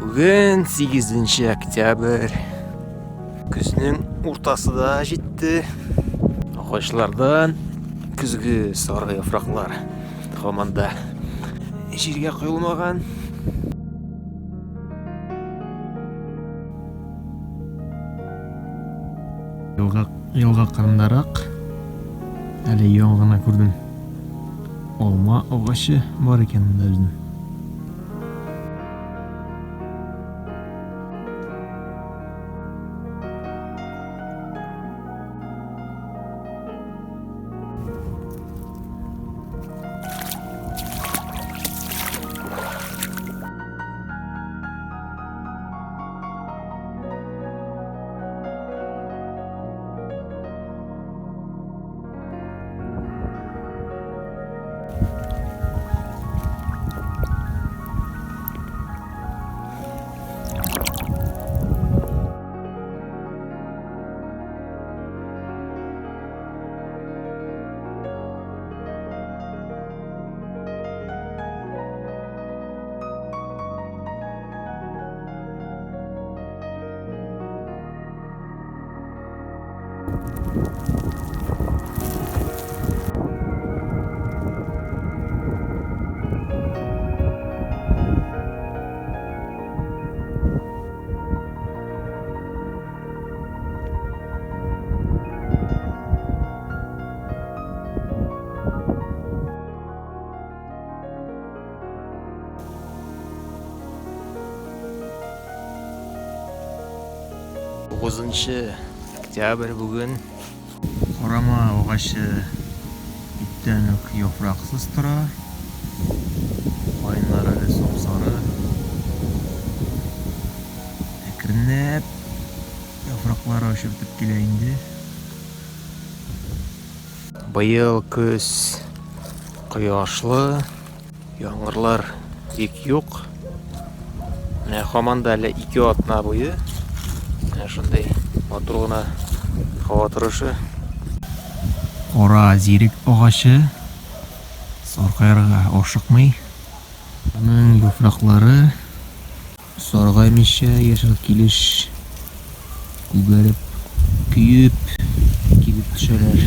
Бүген 8 октябрь. Көзнең уртасы да җитте. Агачлардан көзге сары яфраклар һаман да җиргә коелмаган. Елга, елга кырындарак әле яңа гына күрдем. Алма агачы бар икән монда безнең. Тугызынчы октябрь бүген. Карама агачы күптән үк яфраксыз тора. Каеннар әле сап-сары. Әкренләп яфраклары очып бетеп килә инде. Быел көз кояшлы, яңгырлар бик юк. Менә һаман да әле 2 атна буе менә шундый матур гына һава торышы. Кара зирек агачы саркаерга ашыкмый. Аның яфраклары саргаймыйча яшел килеш күгәреп, көеп, кибеп төшәләр.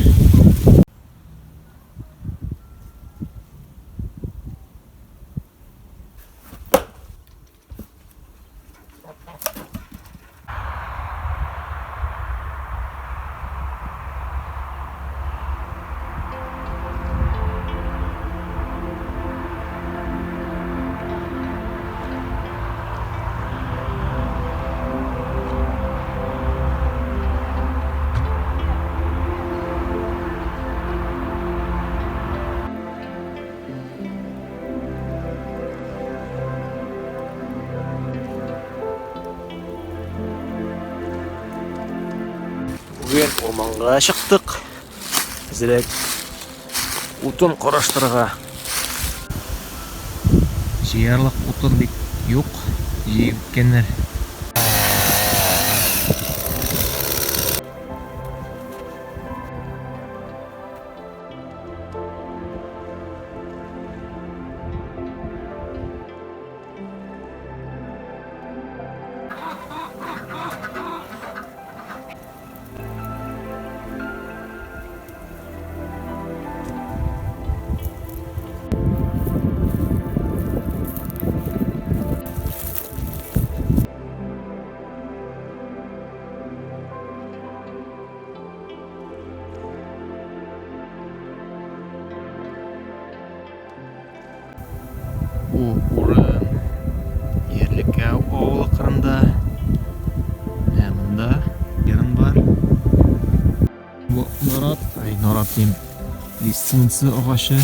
Бүген урманга чыктык. Әзрәк утын караштырырга. Җыярлык утын бик юк, җыеп беткәннәр. Бу урын Ерлекәү авылы кырында. Ә монда ерын бар. Бу нарат, ай нарат дим, лиственница агачы.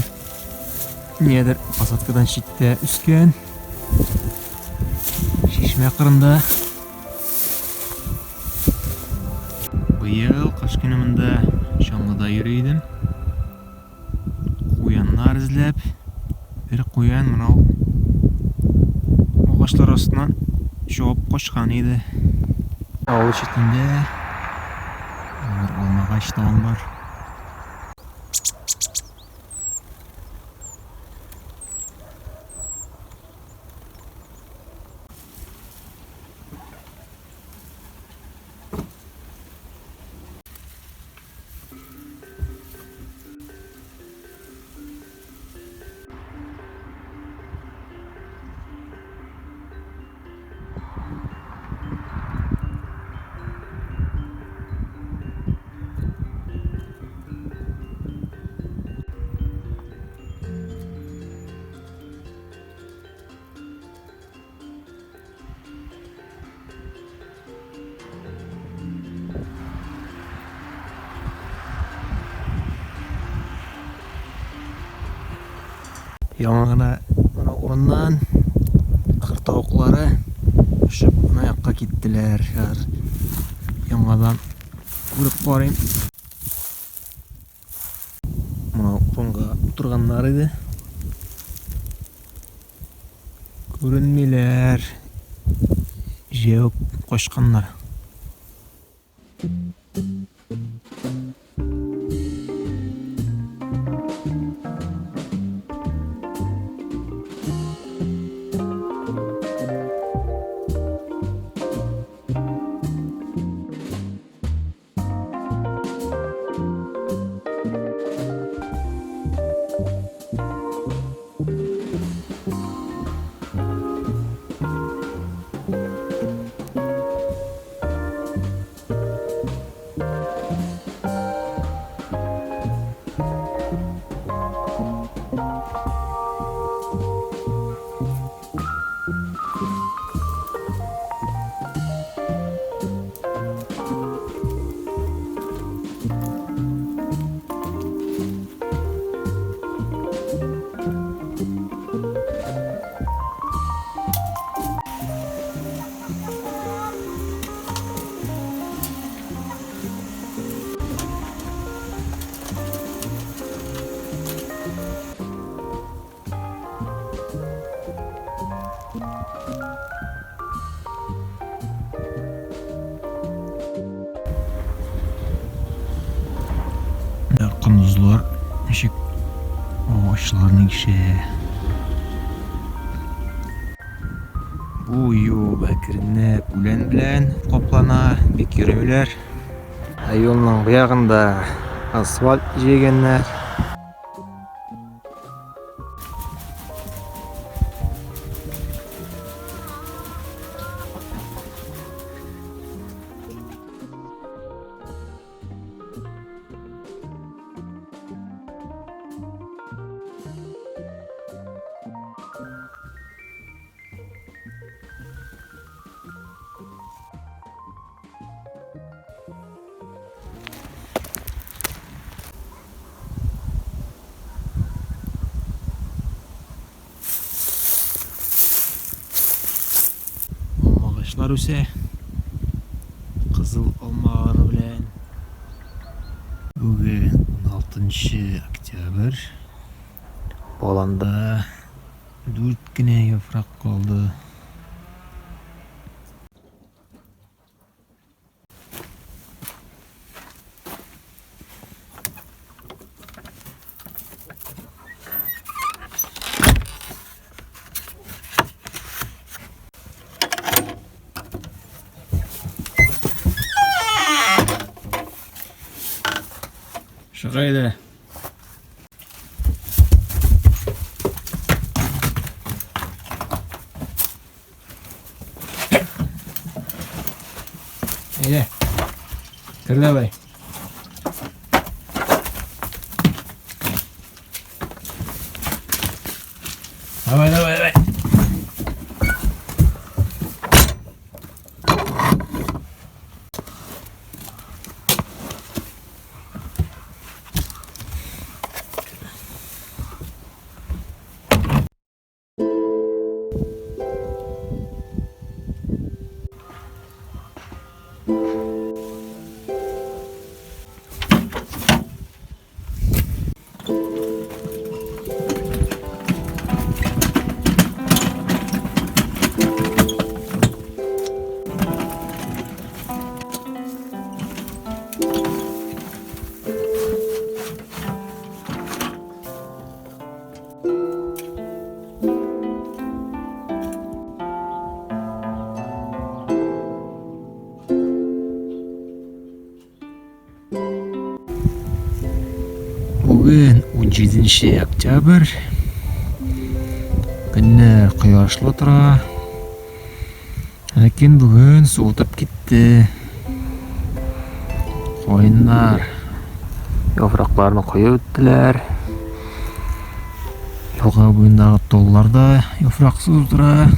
Нидер посадкадан читтә үскән. Чишмә кырында. Быел кыш көне монда чаңгыда йөри идем. Куяннар эзләп, бер куян мынау агачлар астыннан чыгып качкан иде. Авыл читендә бер алмагач тагын бар. Яңа гына менә урыннан кыр тавыклары очып менә якка киттеләр. Хәзер яңадан күреп карыйм. Менә урынга утырганнар иде. Күренмиләр. Җәяү качканнар. Кондызлар ничек агачларны ишә. Бу юл әкренләп үлән белән каплана, бик йөрмиләр. Ә юлның бу ягында асфальт җәйгәннәр. Алмагачлар үсә. Кызыл алмалары белән. Бүген 16 октябрь. Баланда дүрт кенә яфрак калды. Чыгайда. Әйдә. Кер давай. Давай, давай, давай. Бүген 17 октябрь. Көннәр кояшлы тора. Ләкин бүген суытып китте. Каеннар яфракларны коеп үттеләр. Елга буендагы толлар да яфраксыз утыра.